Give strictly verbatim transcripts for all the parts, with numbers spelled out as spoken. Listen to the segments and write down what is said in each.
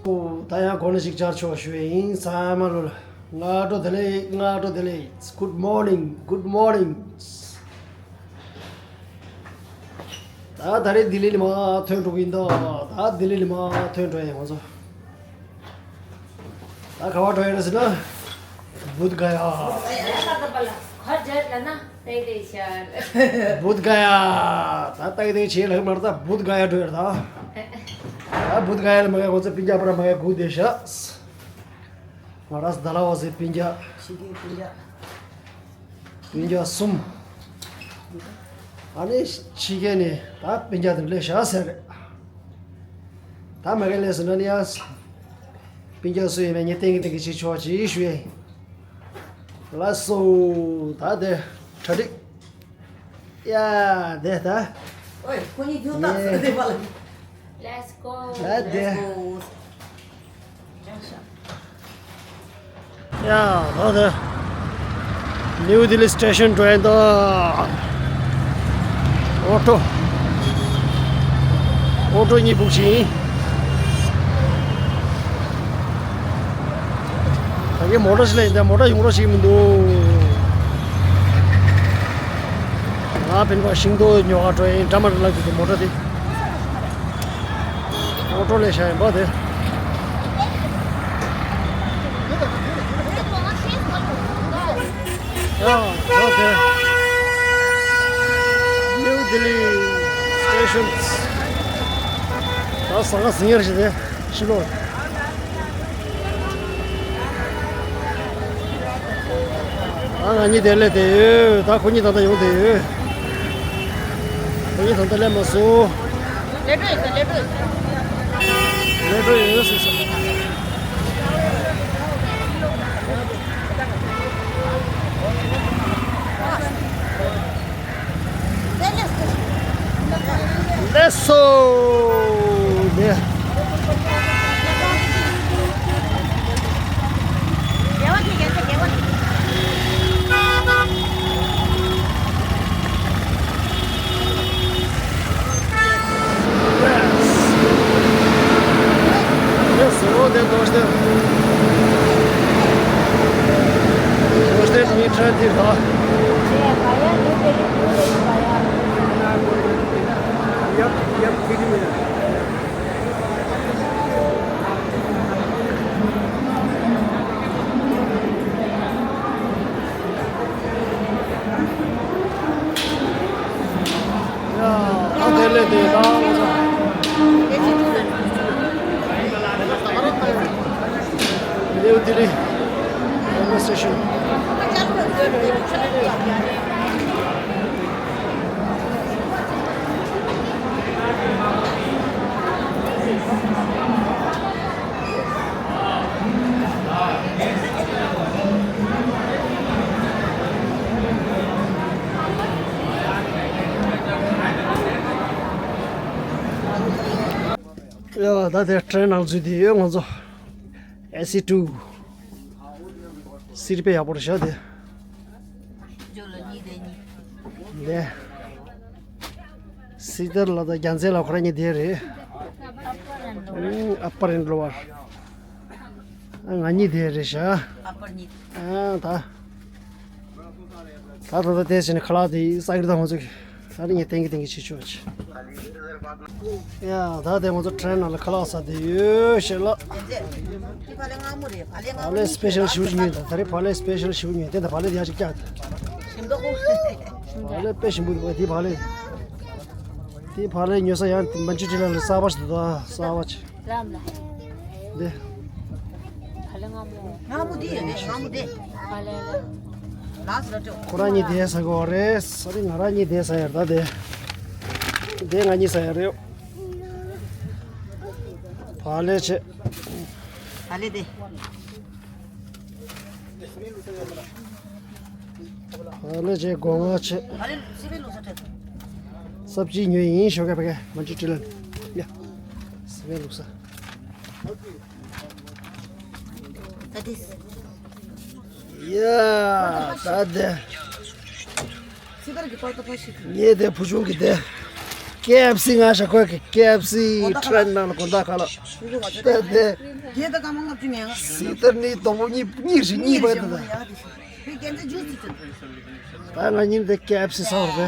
ད་ཡང་གོ་ལ་ཞིག་བཅར་ཆོག་ཞུ་ཡ་ཡིན། ཚང་མ་ལོ་ལ་སྔ་དྲོ་བདེ་ལེགས། སྔ་དྲོ་བདེ་ལེགས། Good morning, good morning. ད་ད་རེས་ལྡི་ལི་ལ་མར་ཐོན་འགྲོ་གི་ཡིན་ད། ད་ལྡི་ལི་ལ་མར་ཐོན་འགྲོ་ཡ་ཡིན་ང་ཚོ། ད་ག་པར་འགྲོ་ཡ་རེད་ཟེར་ན། བུདྡྷ་ག་ཡ། བུདྡྷ་ག་ཡ། ད་ཏག་ཏག་བྱས་ལ་མར་ད་བུདྡྷ་ག་ཡ་འགྲོ་ཡ་རེད་ད། ད་བུདྡྷ་ག་ཡ་ལ་མ་ག་ང་ཚོ་སྤུན་ཀྱག་པར་མ་ག་སྒུག་བསྡད་ཤག་ང་རང་ཚོ་ད་ལ་བ་ཟེར་སྤུན་ཀྱག་ཕྱི་རྒྱལ་སྤུན་ཀྱག་སྤུན་ཀྱག་གསུམ། ཨ་ནི་ཕྱི་རྒྱལ་ནས་ད་སྤུན་ཀྱག་དེ་སླེབས་ཤག་ཟེར་རེད། ད་མ་ག་སླེབས་སོང་ན་ནི་ཡང་སྤུན་ཀྱག་སུ་ཡིན་མིན་ངས་སྟོན་གི་སྟོན་གི་བྱེད་ཆོག་ཅིག་ཞུ་ཡ་ཡིན། ལགས་སོ། ད་དེ་གྲ་སྒྲིག་ཡ་དེ་ད། ཨོའི་ཁོ་གཉིས་རྒྱུགས་དང་ཟེར་དེ་པ་ལ། Let's go. ད་དེ། Let's go. ཡ་ད་དེ། ནིའུ་ལྡི་ལི་སི་ཊེ་ཤན་འགྲོ་ཡ་ད། ཨོ་ཊོ། ཨོ་ཊོ་གཉིས་བུག་བྱིན། ད་གིན་མོ་ཊ་ཞིག་ལ་ཡིན་ད་མོ་ཊ་ཡོང་རོགས་ཞིག་མི་འདུག་ང་ཕན་པ་ཤིང་ཏོག་ཉོ་ག་འགྲོ་ཡིན། འདྲ་མ་འདྲ་ལབ་ཀྱི་འདུག་མོ་ཊ་དེ། ཨོ་ཊོ་ལས་ཤ་ཡིན་པ་དེ། ཡ་ཨོ་དེ། ནིའུ་ལྡི་ལི་སི་ཊེ་ཤན། ད་ཟ་ཁང་ཟིང་ཡར་ཞིག་དེ། ཕྱི་ལོགས། ཨ་ང་གཉིས་དེ་སླེབས་བསྡད་ཡོད། ད་ཁོ་གཉིས་ད་ལྟ་ཡོང་བསྡད་ཡོད། ཁོ་གཉིས་ད་ལྟ་སླེབས་མ་སོང་། ལེ་འགྲོ་ཡོད་ས། ལེ་འགྲོ་ཡོད་ས། ལེ་འགྲོ་ཡོད་ཟེར་སོང་། ལགས་སོ། ནས། ལགས་སོ། དེ་རྡོ་སྟེང་། རྡོ་སྟེང་ནི་ཁྲ་ཐིག་ག་ཡ། ཨ་དེ་ལས་དེ་ད་ང་ཚོ་ནིའུ་ལྡི་ལི་རེལ་ཝེ་སི་ཊེ་ཤན། ཡ། ད་དེ་ཊེན་ནང་འཛུལ་དེ་ཡོད་ང་ཚོ། ཨེ་སི་ཊུ། སི་ཊི་དཔེ་ཡག་པོ་རེད་ཤག་དེ། ལས། སི་ཏར་ལ་དང་རྒྱལ་མཚན་ལ་ཁོ་རང་གཉིས་དེ་རེད། ཨ་པར་ཨེན་ལོ་ཝར། ཨ་ང་གཉིས་དེ་རེད་ཤག་ཨ་ད། ད་ད་ད་དེ་བྱས་ནས་ཁ་ལག་དེ་ས་ཡིར་དང་ང་ཚོ་གི་ད་རེས་ངས་ཏན་གི་ཏན་གི་བྱེད་ཆོག་ཅིག་ཡ། ད་དེ་ང་ཚོ་ཊེན་ནང་ལ་ཁ་ལག་ཟ་དེ་ཡོད་ཤེ་ལ། བག་ལེབ་སི་པེ་ཤལ་ཞིབ་ཉོས་ད། ད་རེས་བག་ལེབ་སི་པེ་ཤལ་ཞིབ་ཉོས། དེ་ད་བག་ལེབ་དེ་ཡ་ཅིག་བཀྱག་ད། བག་ལེབ་དཔེ་ཞིམ་པོ་འདུག་པ་དེ་བག་ལེབ། དེ་བག་ལེབ་ཉོ་ས་ཡང་མན་ཇུ་ཊི་ལ་ལ་གསར་པ་ཞིག་འདུག་ད་གསར་པ་ཅིག་ལམ་ལ། འདི། ཕ་ལེ་སྔ་མོ། སྔ་མོ་འདི་ཡོད་རེད། སྔ་མོ་འདི། ཕ་ལེ་ལ། ལགས་སོ་ལགས་སོ། ཁོ་རང་གཉིས་དེ་ཟ་གི་ཡོད་རེད། ས་རི་ང་རང་གཉིས་དེ་ཟ་ཡ་རེད་ད་དེ། དེ་ང་གཉིས་ཟ་ཡ་རེད། ཕ་ལེ་བྱས། ཕ་ལེ་དེ། ཕ་ལེ་བྱས་སྒོ་ང་བྱས། ཕ་ལེ་སི་པེ་ལུག་ས་ཁྲེད། སབ་ཇི་ཉོས་ཡིན་ཞོགས་ཀས་ཕ་གི་མན་ཇུ་ཊི་ལ་ནས། ཡ། སི་པེ་ལུག་ས། ད་དེ། ཡ། ད་དེ། སི་ཏར་གི་པར་ཏོ་པ་ཞིག་ངས་དེ་བུ་ཆུང་གི་དེ། ཀེ་ཨེཕ་སི་ང་ཞ་ཁོ་གི་ཀེ་ཨེཕ་སི་ཁྲེན་ནང་ལ་དགོང་དག་ཁ་ལ། ད་དེ་སི་ཏར་ནི་དོ་པོ་གཉིས་གཉིས་རེད། གཉིས་པ་དེ་ད། ད་ང་གཉིས་དེ་ཀེ་ཨེཕ་སི་ཟ་བར་དེ།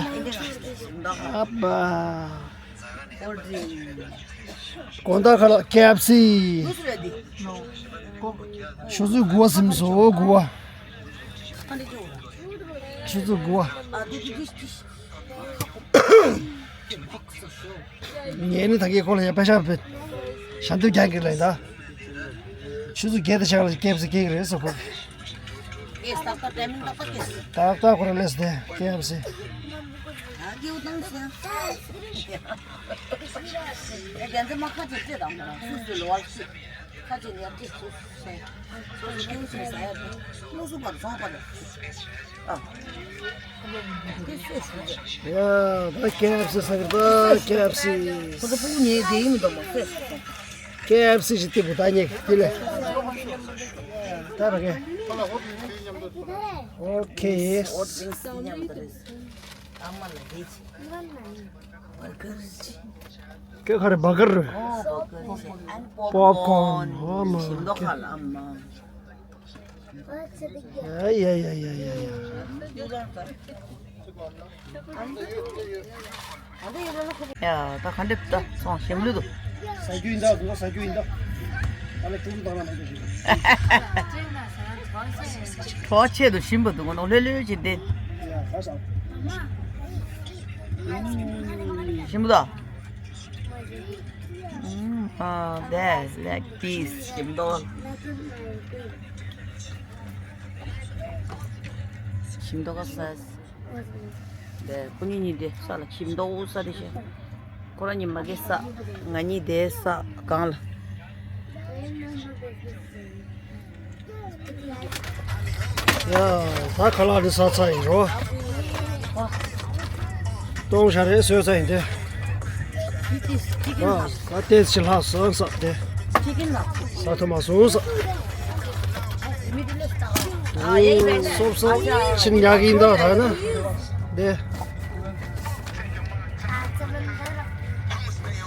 ཨ་པ། དགོང་དག་ཁ་ལ་ཀེ་ཨེཕ་སི། ཆུ་ཚོད་དགུ་པ་ཟིན་སོང་། དགུ་པ། ཆུ་ཚོད་དགུ་པ། ངས་ནི་ད་གའི་ཁོ་ལ་ཡ་པེ་ཤ་བེད་ཞབས་འདེགས་རྒྱག་གི་ལ་ཡིན་ད། ཆུ་ཚོད་བརྒྱད་དང་ཕྱེད་ལ་ཀེ་ཨེཕ་སི་སྐྱེལ་གི་རེད་ཟེར་ཁོ། ཏག་ཏག་ཁོ་རང་སླེབས་སོང་སྟེ་ཀེ་ཨེཕ་སི། ཡ། ད་ཀེ་ཨེཕ་སི་ཟ་གི་རེད། ད་ཀེ་ཨེཕ་སི། ཁོ་ཚོ་སྤུ་གུ་ཉལ་བསྡད་ཀྱི་མི་འདུག་མ་ཟེར། ཀེ་ཨེཕ་སི་ཞིག་སྟེར་དགོས། ད་ཉལ་གི་དེ་ལས། ད་ར་ཀེ། ཨོ་ཁེ། ཨོ་ཌར་ཡིན་ཟེར་སྙམ་པ་རེད། ཨ་མ་ལ་རེད། བར་ཀར་ཅིག་ཀེ་ཁ་རེ་བར་ཀར་རེད། ཨོ་བར་ཀར་ཅིག་ཨན་པོབ་ཀོན། པོབ་ཀོན། ཨ་མ། ཞིམ་མདོག་ཁ་ལ་ཨ་མ། ཡ་ཡ་ཡ། ཡ་ད་ག་འདྲ་ད་སོང་ཞིམ་ལུས་འདུག་ཟ་རྒྱུ་ཡིན་ད། འདུག་ཟ་རྒྱུ་ཡིན་ད། ཨ་ལ་ཀྲུང་ཀྲུང་བཏང་ན་མ་འདུག་ཞིག་གྲོགས་ཆེད་དུ་ཞིམ་པ་འདུག་ནོ་ལྷོད་ལྷོད་བྱེད་དེ། ཡ་ད་ཟ། ཞིམ་པོ་ད། ཨ་that's like this. ཞིམ་མདོག་ཞིམ་མདོག་ས། དེ་སྐུ་ཉིད་གཉིས་དེ་ས་ལ་ཞིམ་མདོག་ས་དེ་བྱས། ཁོ་རང་གཉིས་མ་གི་ས། ང་གཉིས་དེ་ས་གང་ལ། ཡ། ད་ཁ་ལག་འདི་ཟ་ཚར་ཡིན་རོ། སྟོང་ཤ་རེ་ཟོས་ཚར་ཡིན་ཏེ། ཨ་ད་ཏེ་ཅི་ལྷག་སོང་ས་དེ། ཟ་ཐུབ་མ་སོང་ས། སོབ་སོབ་ཕྱིན་ཉག་གིན་ད་ད་ན། དེ།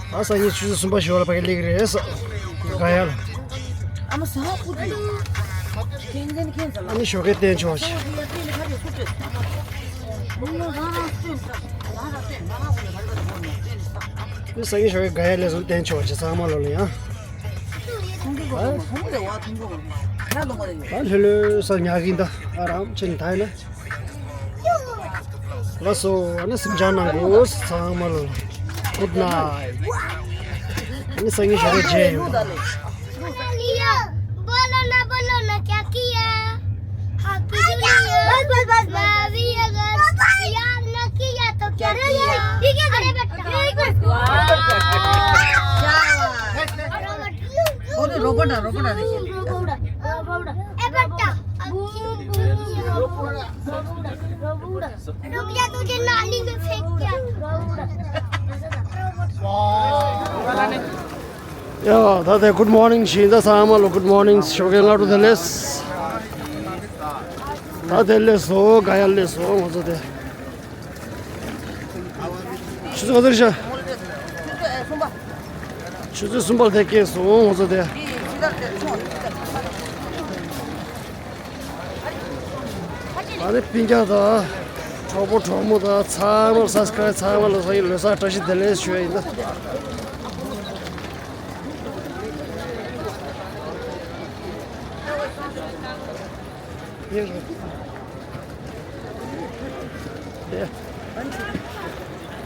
ཨ་སང་ཉིན་ཆུ་ཚོད་གསུམ་པ་ཞོགས་ལ་ཕ་གི་སླེབས་ཀྱི་རེད་ས། ག་ཡ་ལ། ཨ་ནི་ཞོགས་ཀས་བསྟན་ཆོག་ཆེ། ཨ་སང་ཉིན་ཞོགས་ཀས་ག་ཡ་ལས་སོང་བསྟན་ཆོག་ཆེ་ཚང་མ་ལོ་ལ་ཡང་། ད་ལྷོད་ལྷོད་ས་ཉག་གིན་ད་ཨ་རམ་ཆེན་ད་ཡ་ན། ལགས་སོ། ཨ་ནི་སེམས་ཅན་ནང་གོ་ཚང་མ་ལོ། Good night. ཨ་ནི་སང་ཉིན་ཞོགས་པ་མཇལ་ཡོང་། बोलो ना, बोलो ना, क्या किया? हाँ, कुछ नहीं है। बस, बस, बस, बस। मैं भी अगर प्यार न किया तो क्या किया? अरे बेटा। क्या बात है? अरे बेटा। रोबोट है, रोबोट है। ए बेटा। रुक जा, तुझे नाली में फेंक दिया। ཡ་ད་དེ་good morning ཞིག་ད་ཚང་མ་ལོ་good morning ཞོགས་ཀས་སྔ་དྲོ་བདེ་ལེགས། ད་བདེ་ལེགས་སོ་ག་ཡ་ལེགས་སོ་ང་ཚོ་དེ། ཆུ་ཚོད་ག་ཚོད་རེད་ཤག་ཆུ་ཚོད་གསུམ་པ་ལ་དེ་སྐྱེས་སོང་ང་ཚོ་དེ། ཨ་ནི་སྤུན་ཀྱག་དང་གྲོགས་པོ་གྲོགས་མོ་དང་ཚང་མར་སབ་སི་ཀ་རབ་ཚང་མ་ལ་སང་ཉིན་ལོ་གསར་བཀྲ་ཤིས་བདེ་ལེགས་ཞུ་ཡ་ཡིན་ད།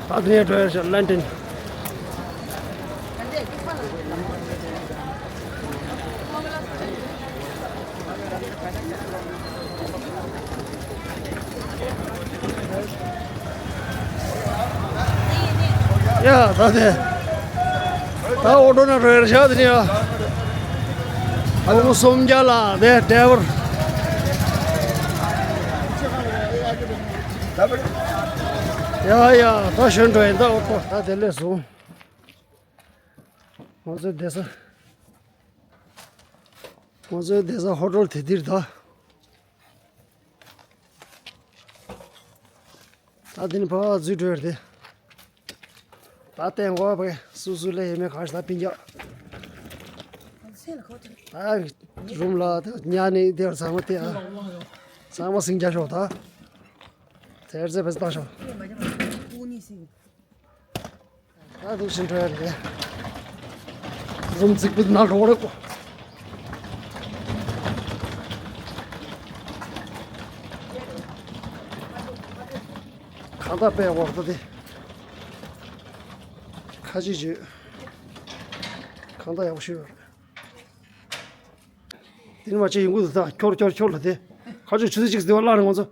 ད་དེ་ནས་འགྲོ་ཡ་ཤག་ལན་ཏན། ཡ་ད་དེ། ད་ཨོ་ཊོ་ནང་འགྲོ་ཡ་ཤག་དེ་ནས་ཡ། ཨ་ཁུ་སོམ་རྒྱལ་ལགས་དེ་ཌ་རའི་ཝར། ཡ་ཡ་ད་གཞོན་འགྲོ་ཡིན་ད་ཨོ་ཊོ་ད་དེ་ལས་བཟུང་། ང་ཚོའི་བསྡད་ས། ང་ཚོའི་བསྡད་ས་ཧོ་ཊེལ་དེ་འདིར་ད། ད་དེ་ནི་ཕ་བ་འཛུལ་འགྲོ་ཡ་རེད་དེ། ད་བསྟན་གོ་བས་སུ་སུ་ལས་ཡེ་མེད་ག་ཤ་ད་པིན་ཀྱག་ད་རུམ་ལ་ད་ཉ་ནི་དེ་བར་ཚང་མ་དེ་ཨ། ཚང་མ་སིང་རྒྱ་ཤོག་ད། དེར་ཚེ་བེ་ཚེ་བཏང་ཤོག་ད་དུ་ཕྱིན་འགྲོ་ཡ་རེད། རུམ་རྫིག་པོ་དེ་ནང་འགྲོ་རེད་གོ། གང་ལྟར་དཔེ་ཡག་པོ་རེད་ད་དེ། ཁ་ཅིག་བརྗོད། གང་ལྟར་ཡག་པོ་ཞུས་ཡོད་རེད། དེ་ནི་མ་བྱས་ཡོང་གི་འདུག་ད་ཁྱོར་ཁྱོར་ཁྱོར་ལ་དེ། ཁ་ཆུ་ཆུ་ཚོད་གཅིག་ཟེར་བ་བརླག་རེད་ང་ཚོ།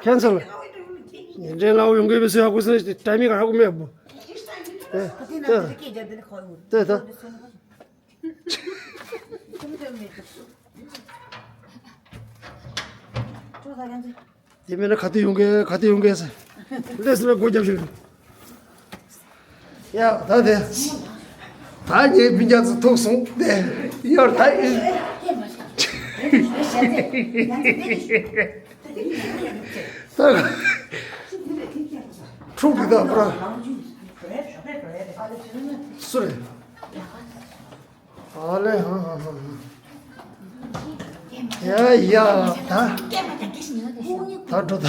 ཁེན་སལ། ཉིན་རེ་ལ་ཡོང་གི་མི་སུ་ཡག་པོ་སུ་ཊའི་མིང་ག་ཡག་པོ་མེད་པོ། དེ་དེ་དེ་ད། དེ་མིན་ན་ག་དུས་ཡོང་གི་ག་དུས་ཡོང་གི་ཟེར། ལས་སུ་མེད་སྒོ་རྒྱབ་ཤོག་ཡ་ད་དེ། ད་ངའི་སྤུན་ཀྱག་ཚོ་ཐུག་སོང་དེ། ཡོར་ད་ཨེ། ད། ཕྲུག་གི་ད་པྲ། སུ་རེད། ཨ་ལེ་ཧ་ཧ་ཧ་ཧ། ཡ་ཡ་ད། ད་འགྲོ་ད།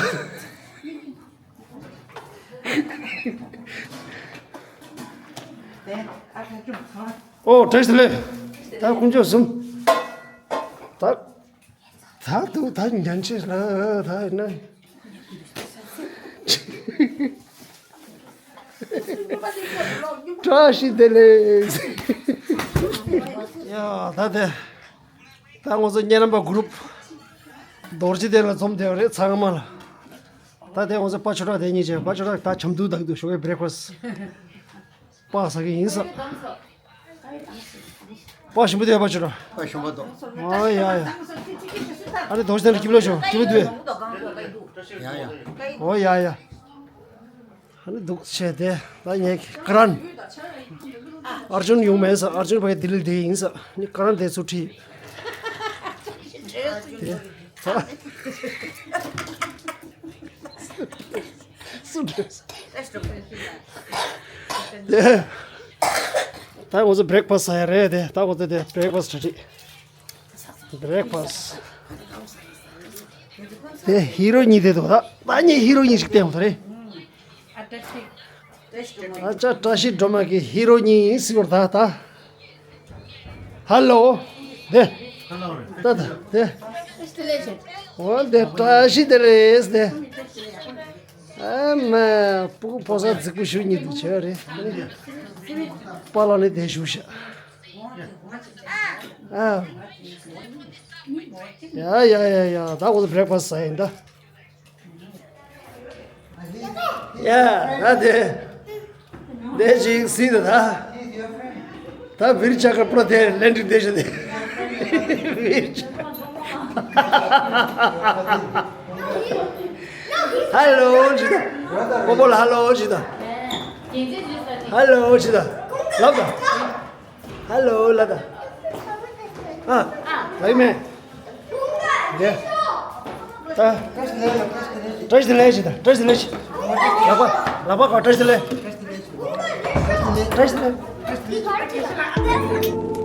ཨོ་བཀྲ་ཤིས་བདེ་ལེགས། ད་དཀོན་མཆོག་གསུམ། ད། ད་དུང་ད་ཉན་ཆེ་ལ་ད་ན། བཀྲ་ཤིས་བདེ་ལེགས། ཡ་ད་དེ། ད་ང་ཚོ་གཉའ་ནམ་པ་གུ་རུབ། རྡོ་རྗེ་གདན་ལ་འཛོམས་བསྡད་པ་རེད་ཚང་མ་ལ། ད་དེ་ང་ཚོ་པ་ཆོ་གྲགས་དེ་གཉིས་བྱས་པ་ཆོ་གྲགས་ད་ཆམ་དུ་བདག་འདུག་ཞོགས་ཀའི་བྷི་རེག་ཕ་སི། པ་ཟ་གི་ཡིན་ས། པ་ཞིམ་པོ་དེ་པ་ཆོ་གྲགས། པ་ཞིམ་པོ་འདུག་ཨ་ཡ་ཡ། ཨ་རེ་རྡོ་རྗེ་གདན་ལ་སྐྱིབས་ལོ་ཞོག་སྐྱིབས་ལོ་དུས། ཡ་ཡ། ཨོ་ཡ་ཡ། ཨ་ནི་འདུག་བྱས་ཏེ་ད་ངས་ཀ་རན། ཨར་ཇུན་ཡོང་མེད་ས་ཨར་ཇུན་ཕ་གི་ལྡི་ལི་དེ་ཡིན་ས་ནི་ཀ་རན་དེ་ཚུར་ཁྲིད། དེ་ད་སུ་འདྲེས། དེ་ད་ང་ཚོ་བྷི་རེག་ཕ་སི་ཟ་ཡ་རེད་དེ་ད་ང་ཚོ་དེ་བྷི་རེག་ཕ་སི་གྲ་སྒྲིག་བྷི་རེག་ཕ་སི། དེ་ཧི་རོ་ཉིད་དེ་འདུག་ད་ད་ངས་ཧི་རོ་ཉིད་ཞིག་བསྟན་འོང་ད་རེད། ཨ་ཅག་བཀྲ་ཤིས་སྒྲོལ་མ་གི་ཧི་རོ་ཉིད་ཡིན་ཟེར་བར་ད་ད། ཧ་ལོ། དེ། ད་ད་དེ། འོ་དེ་བཀྲ་ཤིས་བདེ་ལེགས་དེ། ཨ་མ། སྤུ་གུ་ཕོ་གསར་རྫིག་པོ་ཞུ་ཉིད་དུ་བྱས་རེད། པཱ་ལགས་ནས་དེ་ཞུ་ཤག་ཨ། ཡ་ཡ་ཡ་ཡ་ད་ཁོ་ཚོ་བྷི་རེག་ཕ་སི་ཟ་ཡིན་ད། ཡ་ད་དེ། དེ་ཞིག་སྲིད་ད་ད། ད་བིར་ཆ་ཀ་པྲོ་དེ་ལན་ཀྲིག་དེ་ཞིག་དེ། བིར་ཆ། ཧ་ལོ་ཞིག་ད། པོ་པོ་ལ་ཧ་ལོ་ཞིག་ད། ཧ་ལོ་ཞིག་ད། ལབ་ད། ཧ་ལོ་ལ་ད། ཨ། ལགས་མེད། རེད། ད། བཀྲ་ཤིས་བདེ་ལེགས་ཞིག་ད། བཀྲ་ཤིས་བདེ་ལེགས་ཞིག་ལག་པ། ལག་པ་ག་བཀྲ་ཤིས་བདེ་ལེགས། བཀྲ་ཤིས་བདེ་ལེགས།